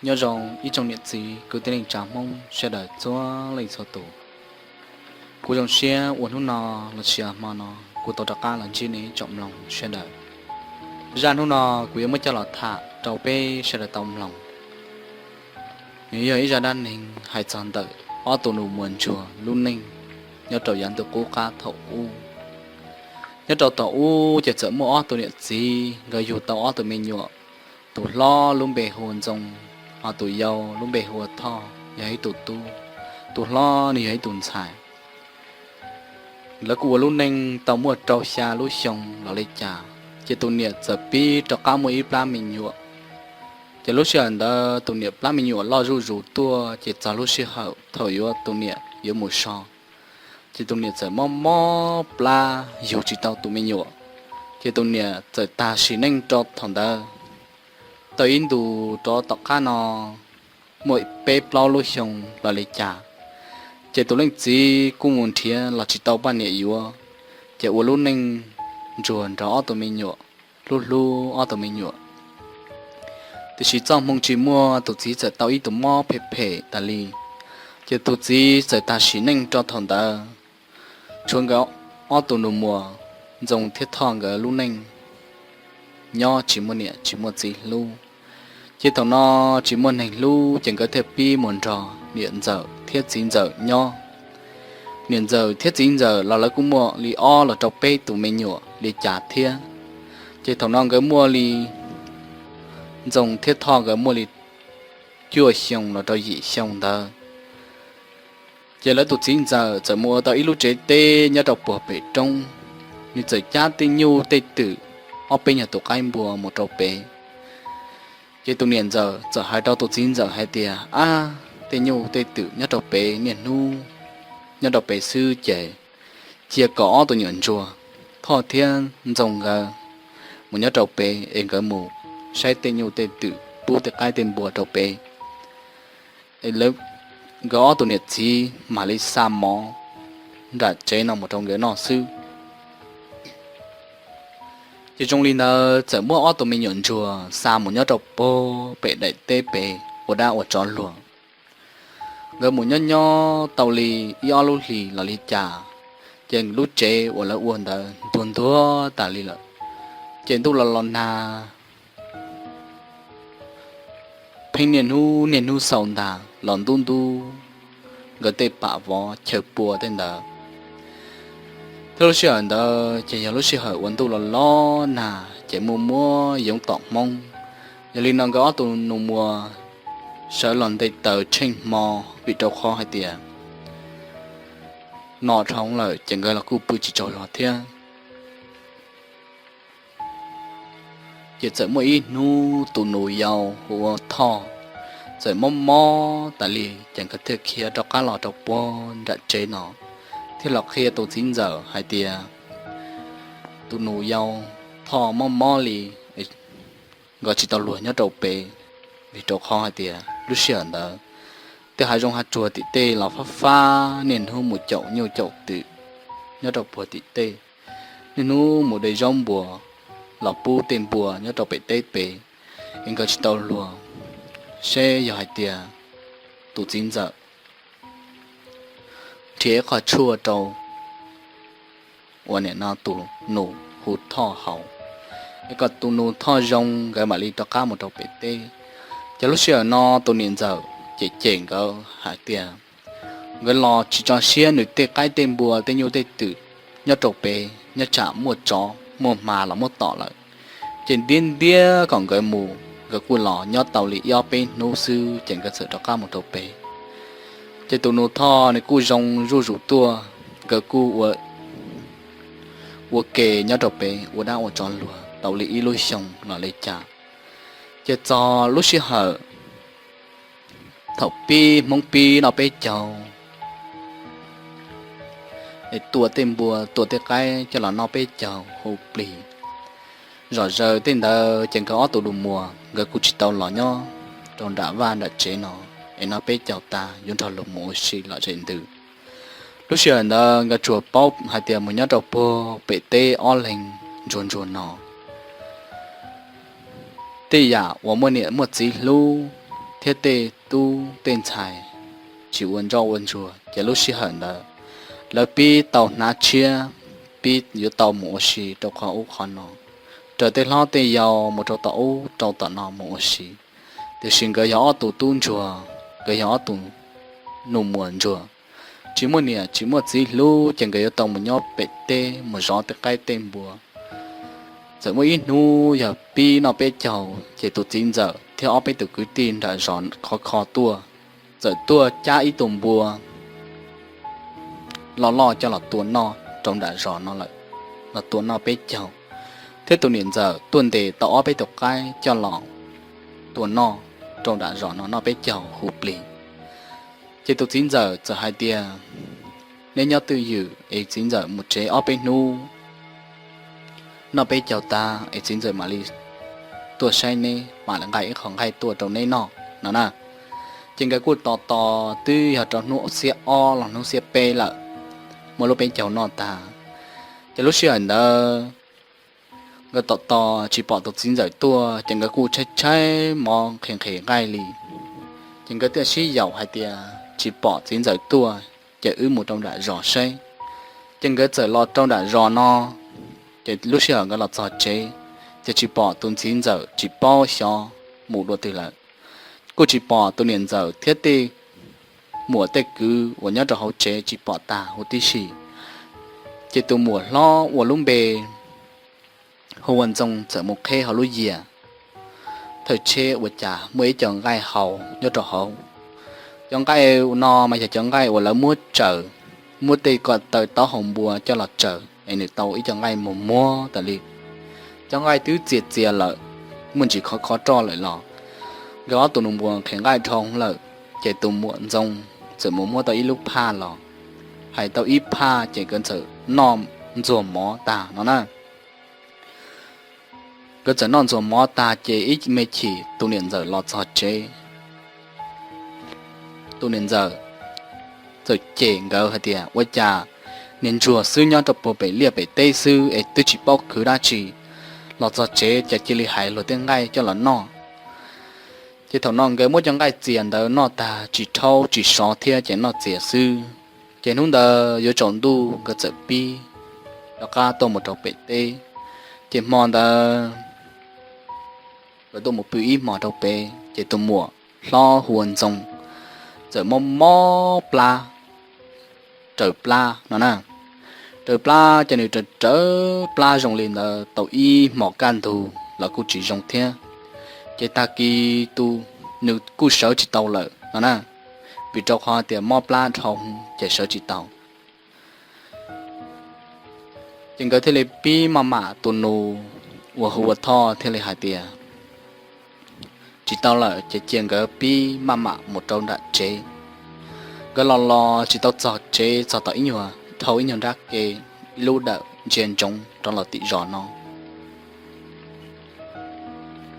Nyob zoo ib tsoom niam txiv kwv tij neej tsa Hmoob sawv daws txhua leej txhua tus. Kuv zoo siab uas hnub no los sis hmo no kuv tau rov qab los ntsib nej ib tsoom mloog sawv daws. Zaj hnub no kuv yuav muab coj los tham rau peb sawv daws tau mloog. Nws yog ib zaj dab neeg hais txog ntawm ob tug nus muag ntsuag lub neej nyob rau yav ntuj qub qab thaum ub. Nyob rau thaum ub ces txawm muaj ob tug niam txiv, nkawd yug tau ob tug me nyuam. Tus hlob lub npe hu ua Ntxoo, ho tus yau lub npe hu ua Thoj, yog ib tug tub. Tus hlob nws yog ib tus ntxhais. Lawv kuj ua lub neej tau muaj rau xya lub xyoo los li cas, ces tus niam txawm pib rov qab muaj ib plab me nyuam. Ces lub sij hawm ntawd tus niam plab me nyuam loj zuj zus tuaj, ces txog lub sij hawm thaum yuav tus niam yuav mus so, ces tus niam txawm mob mob plab yug tsis tau tus me nyuam, ces tus niam txawm tag sim neej rau thaum ntawd. Tau ib ntus rov tom qab no muaj peb plaub lub xyoo los li cas, ces tus leej txiv kuj mus nrhiav los tsis tau poj niam yuav, ces ua lub neej ntsuag nrog ob tug me nyuam, hlub hlub ob tug me nyuam. Tiam sis txoj hmoo tsis muaj, tus txiv txawm tau ib tug mob phem phem tas li, ces tus txiv txawm tag sim neej rau thaum ntawd. Tshuav nkawd ob tug nus muag Ntxoo thiab Thoj nkawd lub neej nyob tsis muaj niam tsis muaj txiv hlub. Ces thaum no tsis muaj neeg hlub ces nkawd thiaj pib mus nrog niam ntxawm thiab txiv ntxawm nyob. Niam ntxawm thiab txiv ntxawm los lawv kuj muaj li ob los rau peb tus me nyuam li cas thiab. Ces thaum no nkawd muaj li, Ntxoo thiab Thoj nkawd muaj li cuaj xyoo los rau yim xyoo ntawd. Ces lawv tus txiv ntxawm txawm mus ua tau ib lub tsev teb nyob rau puag pem roob, nws txawm cab tej nyuj tej twm, ob peb nyuag tus qaib npua mus rau pem. Ces tus niam ntxawm txawm hais rau tus txiv ntxawm hais tias, Ab, tej nyuj tej twm nyob rau pem, niaj hnub nyob rau pem xwb ces cia kom ob tug nyuam ntsuag Thoj thiab Ntxoo nkawd mus nyob rau pem es nkawd mus saib tej nyuj tej twm pub tej qaib tej npua rau pem. Nkawd ob tug niam txiv mam li xa mov nram tsev no mus rau nkawd noj xwb. Ces zoo li ntawd txawm muab ob tug me nyuam ntsuag xa mus nyob rau puag pem daim teb pem ua dab ua tsov luag. Nkawd mus nyob nyob tau li ib ob lub hlis los li cas, ces lub tsev uas lawv ua ntawd ntuag ntuag tas li lawm. Ces ntuj los los nag, pheej niaj hnub niaj hnub xaus ntag los ntub ntub nkawd tej pam vov chaw pua tej ntawd. Thiab lub sij hawm ntawd ces yog lub sij hawm uas ntuj los los nag ces muaj muab yoov tom hmoob. Yog li no nkawd ob tug nus muag sawv los nte taws tsheej hmo, vim rau qhov hais tias no dhau lawm ces nkawd los kuj pw tsis tsaug zog thiab. Ces txawm muaj ib hnub tus nus yau hu ua Thoj txawm mob mob tas li, ces nkawd thiaj khiav rov qab los rau puag nram tsev no, thiaj los qhia tus txiv ntxawm hais tias tus nus yau Thoj mob mob li, nkawd tsis tau luag nyob rau pem, vim rau qhov hais tias lub sij hawm ntawd tej hav zoov hav tsuag tim tej los fab fab, niaj hnub mus caum nyuj caum twm nyob rau puag tim tej, niaj hnub mus de zaub npua los pub tej npua nyob rau pem teb pem, es nkawd tsis tau luag. Seb yog hais tias tus txiv ntxawm nrhiav ib qho tshuaj rau uas nim no tus nus hu Thoj haus, es kom tus nus Thoj zoo nkawd mam li rov qab mus rau pem teb. Ces lub sij hawm no tus niam ntxawm cem cem nkawd hais tias nkawd los tsis tso siab nws tej qaib tej npua tej nyuj tej twm nyob rau pem, nyob tsam muaj tsov muaj hma los muab tom lawm. Ces ntiab ntiab kom nkawd mus, nkawd kuj los nyob tau li ib ob peb hnub xwb ces nkawd txawm rov qab mus rau pem. Ces tus nus Thoj nws kuj zoo zuj zus tuaj, nkawd kuj ua ke nyob rau pem ua dab ua tsov luag tau li ib lub xyoo los li cas. Ces txog lub sij hawm thaum pib Hmoob pib noj peb caug, es tua tej npua tua tej qaib coj los noj peb caug hu plig zom zaws tej ntawd ces nkawd ob tug nus muag nkawd kuj tsis tau los nyob rau nram vaj nram tsev no, es noj peb caug tas yuav nrog luag mus ua si lom zem ntws. Lub sij hawm ntawd nkawd tsuas paub hais tias mus nyob rau puag pem teb ob leeg ntsuag ntsuag no. Tej yam uas muaj niam muaj txiv hlub, thiab tej tub tej ntxhais tsis ua ntsoj ua ntsuag, ces lub sij hawm ntawd lawv pib tau hnav tshiab, pib yuav tau mus ua si rau qhov ub qhov no, raws tej hlob tej yau mus rau tom ub rau tom no mus ua si. Tiam sis nkawd yog ob tug tub ntsuag, nkawd yog ob tug nus muag ntsuag, tsis muaj niam tsis muaj txiv hlub, ces nkawd yuav tau mus nyob pem teb mus zov tej qaib tej npua. Txawm muaj ib hnub yog pib noj peb caug, ces tus txiv ntxawm thiab ob peb tus kwv tij nram zos khov kho tuaj, txawm tuaj cab ib tug npua loj loj coj los tua noj rau nram zos no lawm, los tua noj peb caug, thiab tus niam ntxawm tuaj ntes tau ob peb tus qaib coj los tua noj rau nram zos no noj peb caug hu plig. Ces tus txiv ntxawm txawm hais tias, neb nyob twj ywm es txiv ntxawm mus tsev ob peb hnub, noj peb caug tag es txiv ntxawm mam li tuaj saib neb, mam li nqa ib qho nqaij tuaj rau neb noj no na. Ces nkawd kuj tos tos twb yog rau hnub xiab ob los hnub xiab peb lawm, muaj lub peb caug noj tag. Ces lub sij hawm ntawd nkawd tos tos tsis pom tus txiv ntxawm tuaj, ces nkawd kuj tshaib tshaib mov nqhis nqhis nqaij li. Ces nkawd thiaj sib yaum hais tias, tsis pom txiv ntxawm tuaj, ces wb mus rau nram zos saib. Ces nkawd txawm los rau nram zos no, ces lub sij hawm nkawd los txog tsev, ces tsis pom tus txiv ntxawm tsis paub xyov mus dua twg lawm. Kuj tsis pom tus niam ntxawm thiab tej muam tej kwv uas nyob rau hauv tsev tsis pom tag huv tib si. Ces tus muam hlob uas lub npe hu ua Ntxoo txawm mus qheb hauv lub yias thawj tsheb ua cas muaj ib co nqaij hau nyob rau hauv. Cov nqaij no mas yog cov nqaij uas lawv muab tsaws, muab tej ko taw taub hau npua coj los tsaws es nws tau ib co nqaij muag muag tas li. Cov nqaij twb txias txias lawm, muaj ntsis khov khov roj lawm los nkawd ob tug nus npua nqhis nqaij dhau lawm, ces tus muam Ntxoo txawm mus muab tau ib lub phaj los, hais tau ib phaj ces nkawd txawm noj ntxuag mov tag no na. Nkawd txawm noj ntxuag mov tag ces ib me chim tus niam ntxawm los txog tsev. Tus niam ntxawm txawm cem nkawd hais tias, ua cas niag ntsuag xwb nyob rau puag pem liaj pem teb xwb es twb tsis paub khwv dab tsi, los txog tsev cas cia li hais luag tej nqaij coj los noj. Ces thaum no nkawd muab cov nqaij txias ntawd noj tag tsis rhaub tsis sov thiab ces noj txias xwb. Ces hnub ntawd yuav tsaus ntuj nkawd txawm pib rov qab tuaj mus rau pem teb. Ces hmo ntawd nkawd tuaj mus pw ib hmos rau pem, ces tus muam hlob hu ua Ntxoo txawm mob mob plab, raws plab no na. Raws plab ces nws raws raws plab zoo li ntawd tau ib hmos kaj ntug los kuj tsis zoo thiab. Ces tag kis tus, nws kuj sawv tsis tau lawm no na, vim rau qhov tias mob plab dhau ces sawv tsis tau. Ces nkawd thiaj li pib maj mam, tus nus uas hu ua Thoj thiaj li hais tias tsis tau lawm ces cia nkawd pib maj mam mus rau nram tsev. Nkawd los los tsis tau txog tsev txog tom ib nyuag, dhau ib nyuag nrab ke, ib lub dawm ntsia ntsoov rov los tim zos no.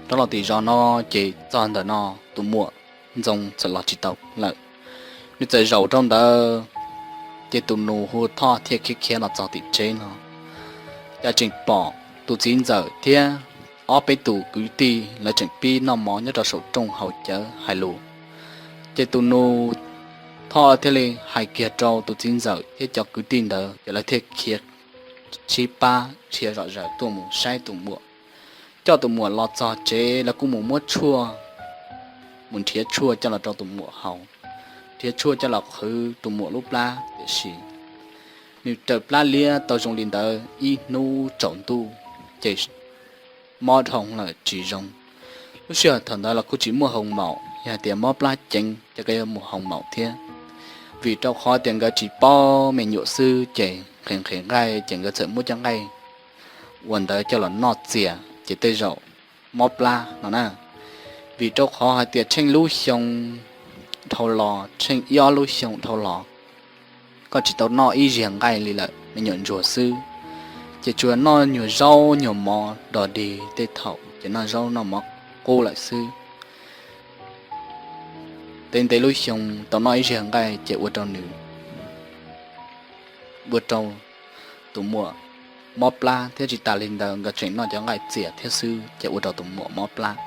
Rov los tim zos no ces txog ntawm no tus muam Ntxoo txawm los tsis tau lawm. Nws txawm zaum rau ntawd, ces tus nus hu Thoj thiaj khiav khiav los txog tim tsev no, cas tseem pom tus txiv ntxawm thiab ob peb tus kwv tij lawv tseem pib noj mov nyob rau saum rooj haus cawv hais lus. Ces tus nus Thoj thiaj li hais kiag rau tus txiv ntxawm thiab cov kwv tij ntawd, ces lawv thiaj khiav sib pab dhia zom zaws tuaj mus saib tus muam. Coj tus muam los txog tsev, lawv kuj mus muab tshuaj, mus nrhiav tshuaj coj los rau tus muam haus, nrhiav tshuaj coj los qhwv tus muam lub plab, tiam sis nws raws plab liab tau zoo li ntawd ib hnub tsaus ntuj ces mob dhau lawm tsis zoo. Lub sij hawm thaum ntawd los kuj tsis muaj hoo maum, yog hais tias mob plab ceev ces koj yuav mus hoo maum thiab. Vim rau qhov tias nkawd tsis paub me nyuam xwb ces nqhis nqhis nqaij ces nkawd txawm muab cov nqaij uas ntawd coj los noj txias ces tej zaum mob plab no na. Vim rau qhov hais tias tsheej lub xyoo dhau los, tsheej ib ob lub xyoo dhau los, koj tsis tau noj ib ziag nqaij li lawm, me nyuam ntsuag xwb, ces tsuas noj nyuag zaub nyuag mov dog dig, tej thaum ces noj zaub noj mov qub lawm xwb. Ntev ntev lub xyoo tau noj ib ziag nqaij ces ua rau nws, ua rau tus muam mob plab thiab. Tsis tas li ntawd nkawd tseem noj cov nqaij txias thiab xwb ces ua rau tus muam mob plab.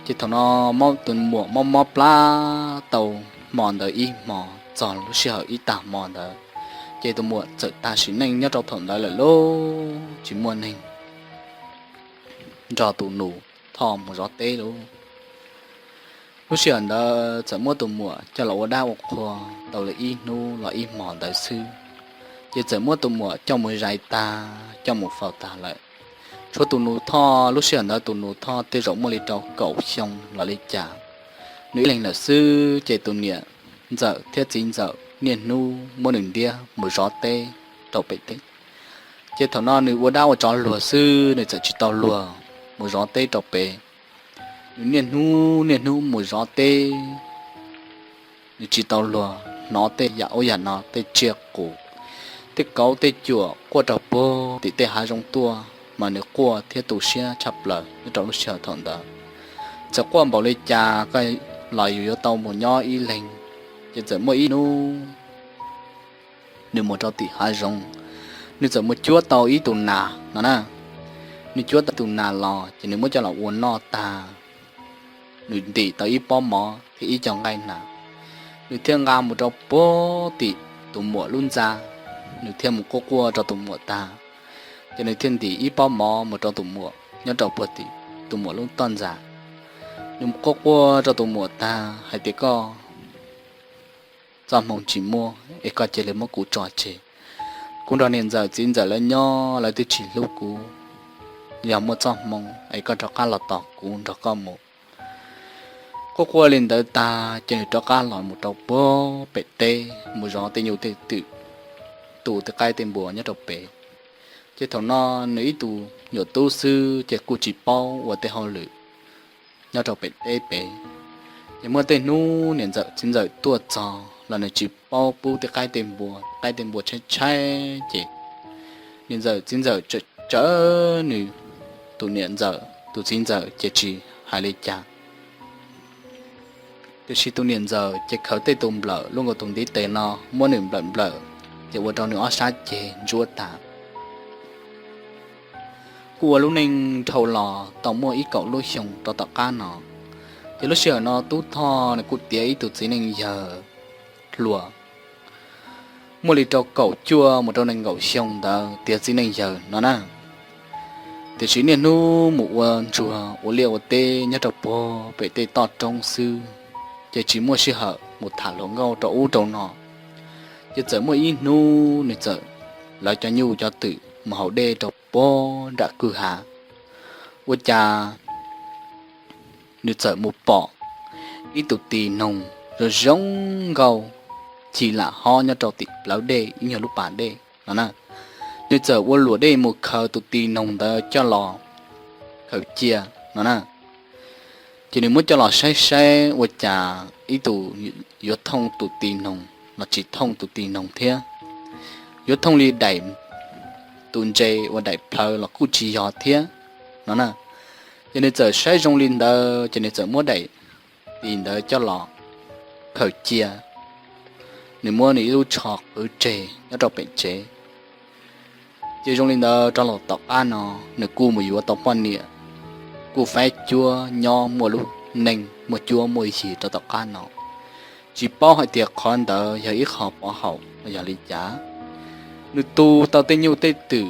Ces thaum no tus muam mob mob plab tau hmo ntawd ib hmo, txog lub sij hawm ib tag hmo ntawd, ces tus muam txawm tag sim neej nyob rau thaum ntawd lawm lauj, tsis muaj neeg nrog tus nus Thoj mus zov teb lauj. Lub sij hawm ntawd txawm muab tus muam coj los ua dab ua qhua tau li ib hnub los ib hmo ntawd xwb, ces txawm muab tus muam coj mus zais tag coj mus faus tag lawm. Tshuav tus nus Thoj, lub sij hawm ntawd tus nus Thoj tej zaum muaj li rau kaum xyoo los li cas, nws ib leeg lawm xwb, ces tus niam ntxawm thiab txiv ntxawm niaj hnub muab nws ntiab mus zov teb rau pem teb. Ces thaum no nws ua dab ua tsov luag xwb, nws txawm tsis tau luag mus zov teb rau pem. Nws niaj hnub niaj hnub mus zov teb, nws tsis tau luag hnov tej yam ub yam no, tej tsiaj qus, tej kauv tej cuam quaj rau puag tim tej hav zoov tuaj, mas nws quaj thiab tu siab tshaj plaws nyob rau lub sij hawm thaum ntawd. Txawm quaj npaum li cas los yus yuav tau mus nyob ib leeg. Ces txawm muaj ib hnub nws mus rau tim hav zoov, nws txawm mus cuab tau ib tus nas no na. Nws cuab tau tus nas los ces nws muab coj los ua noj tag, nws ntim tau ib pob mov thiab ib co nqaij nas, nws thiaj nqa mus rau puag tim tus muam lub ntxa, nws thiaj mus quaj quaj rau tus muam tag, ces nws thiaj ntim ib pob mov mus rau tus muam nyob rau puag tim tus muam lub toj ntxas. Nws quaj quaj rau tus muam tag hais tias, Koj txoj hmoo tsis muaj es koj cia li muab kuv tso tseg. Kuv nrog niam ntxawm txiv ntxawm lawv nyob, lawv twb tsis hlub kuv. Yog muaj txoj hmoo es koj rov qab los tos kuv nrog koj mus. Quaj quaj li ntawd tag ces nws rov qab los mus rau puag pem teb mus zov tej nyuj tej twm, tu tej qaib tej npua nyob rau pem. Ces thaum no nws ib tus nyuam tub xwb ces kuj tsis paub ua tej hauj lwm nyob rau pem teb pem. Ces muaj tej hnub niam ntxawm txiv ntxawm tuaj txog los nws tsis paub pub tej qaib tej npua, tej qaib tej npua tshaib tshaib ces niam ntxawm txiv ntxawm tsawv tsawv nws, tus niam ntxawm tus txiv ntxawm ces tsis hais li cas. Tiam sis tus niam ntxawm ces khaws tej tus nplawm lub nkaus tus ntiv tes no muab nws nplawm nplawm, ces ua rau nws ob sab ceg ntsuab tas. Kuj ua lub neej dhau los tau muaj ib kaum lub xyoo rau tom qab no, ces lub sij hawm no Tub Thoj nws kuj tiav ib tug txiv neej yawg hluas, muaj li rau kaum cuaj mus rau nees nkaum xyoo ntawd tiav txiv neej yawg no na. Tiam sis niaj hnub mus ua ntsuag ua liaj ua teb nyob rau puag pem tej toj roob xwb, ces tsis muaj sij hawm mus tham hluas nkauj rau ub rau no. Ces txawm muaj ib hnub nws txawm lawv cov nyuj cov twm mus haus dej rau puag nram kwj ha, ua cas nws txawm mus pom ib tus tis noog zoo zoo nkauj chim lam hob nyob rau tim plawv dej ib nyuag lub pas dej no na. Nws txawm ua luam dej mus khaws tus tis noog ntawd coj los khaws cia no na. Ces nws muab coj los saib saib ua cas ib tus yuav thooj tus tis noog los tsis thooj tus tis noog thiab, yuav thooj li daim tus ntses uas daim plhawv los kuj tsis yog thiab no na. Ces nws txawm saib zoo li ntawd ces nws txawm muab daim tis ntawd coj los khaws cia, nws muab nws ib lub tsho qwv tseg nyob rau pem tsev. Ces zoo li ntawd rau los tom qab no nws kuj mus yuav tau poj niam, kuj faib cuab nyob muaj lub neej muaj cuab muaj yig rau tom qab no. Tsis paub hais tias qhov ntawd yog ib qho pov haum los yog li cas, nws tu tau tej nyuj tej twm,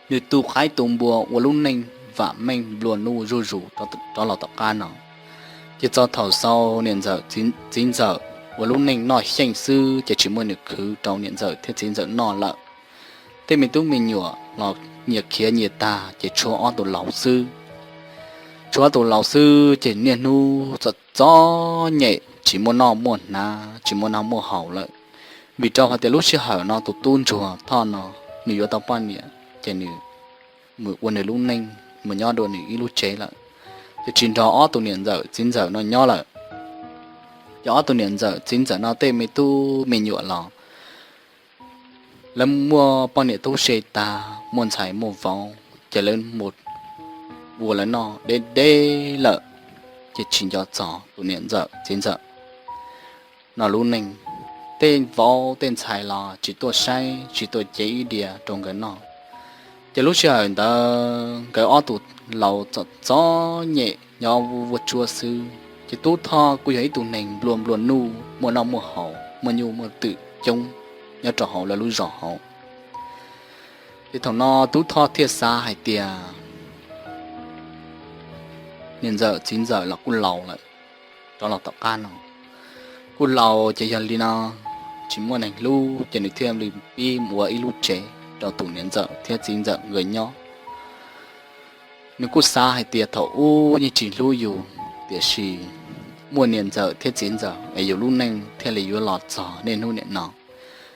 nws tu qaib tu npua ua lub neej vam meej nplua nuj zuj zus rov los tom qab no. Ces txog thaum xaus niam ntxawm txiv ntxawm ua lub neej noj xyeej xwb ces tsis muaj nws khwv rau niam ntxawm thiab txiv ntxawm noj lawm. Tej me tub me nyuam los nyias khiav nyias tag ces tshuav ob tug laus xwb. Tshuav ob tug laus xwb ces niaj hnub txom txom nyem tsis muaj noj muaj hnav tsis muaj noj muaj haus lawm. Vim rau hais tias lub sij hawm no tus tub ntsuag Thoj no nws yuav tau poj niam ces nws mus ua nws lub neej mus nyob dua nws ib lub tsev lawm, ces tsis nrog ob tug niam ntxawm txiv ntxawm no nyob lawm. Ces ob tug niam ntxawm txiv ntxawm no tej me tub me nyuam los lawv muaj poj niam tub se tag muaj ntxhais muaj vauv ces lawv mus ua lawv noj deb deb lawm, ces tsis nco txog tus niam ntxawm txiv ntxawm no lub neej. Tej vauv tej ntxhais los tsis tuaj saib tsis tuaj cev ib diav rau nkawd noj. Ces lub sij hawm ntawd nkawd ob tug laus txom txom nyem nyob vuab tsuab xwb. Ces Tub Thoj kuj yog ib tug neeg nplua nplua nuj, muaj noj muaj haus, muaj nyuj muaj twm coob nyob rau hauv lawv lub zos hauv. Ces thaum no Tub Thoj thiaj xav hais tias niam ntxawm txiv ntxawm los kuj laus lawm, rov los tom qab no kuj laus ces yog li no tsis muaj neeg hlub, ces nws thiaj li pib mus ua ib lub tsev rau tus niam ntxawm thiab txiv ntxawm nkawd nyob. Nws kuj xav hais tias thaum ub yeej tsis hlub yus, tiam sis muaj niam ntxawm thiab txiv ntxawm es yus lub neej thiaj li yuav los txog niaj hnub niam no.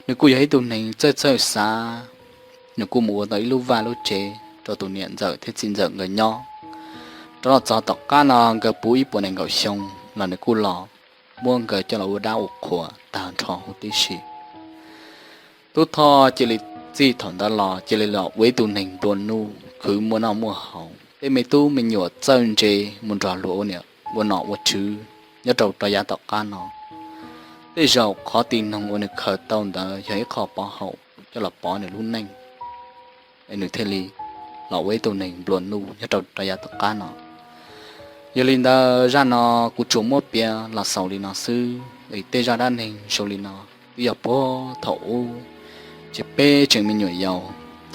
Nws kuj yog ib tug neeg txawj txawj xav, nws kuj mus ua tau ib lub vaj lub tsev rau tus niam ntxawm thiab txiv ntxawm nkawd nyob. Rov los txog tom qab no nkawd puv ib puas nees nkaum xyoo los nws kuj los muab nkawd coj los ua dab ua qhuas tag nrho huv tib si. Tub Thoj cia li txij thaum ntawd los cia li los ua ib tug neeg nplua nuj khwv muaj noj muaj haus, tej me tub me nyuam txawj ntse mus nrog luag ua niam ua nom ua tswv nyob rau rov yav tom qab no. Tej zaum qhov tis noog uas nws khaws tau ntawd yog ib qho pov haum coj los pov nws lub neej, es nws thiaj li los ua ib tug neeg nplua nuj nyob rau rov yav tom qab no. Yog li ntawd zaj no kuv tsuas muab piav los xaus li no xwb, es tej zaj dab neeg zoo li no twb yog puag thaum ub, ces peb tseem me nyuam yaus,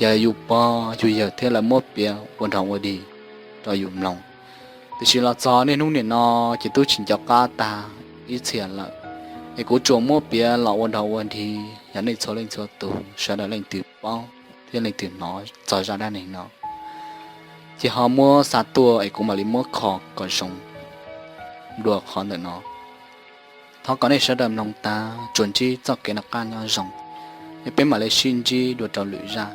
yog yus pog yus yawg thiab lawv muab piav ua nrog ua dig rau yus mloog. Tiam sis los txog niaj hnub niam no ces twb tsis nco qab tag ib txhia lawm, es kuv tsuas muab piav los ua nrog ua dig, yog nej txhua leej txhua tus sawv daws leej twg paub thiab leej twg hnov txog zaj dab neeg no, ces ho muab xa tuaj es kuv mam li muab kho kom zoo dua qhov ntawm no. Thov kom nej sawv daws mloog tag tsuas ntsib txoj kev noj qab nyob zoo, es peb mam li sib ntsib dua rau lwm zaj.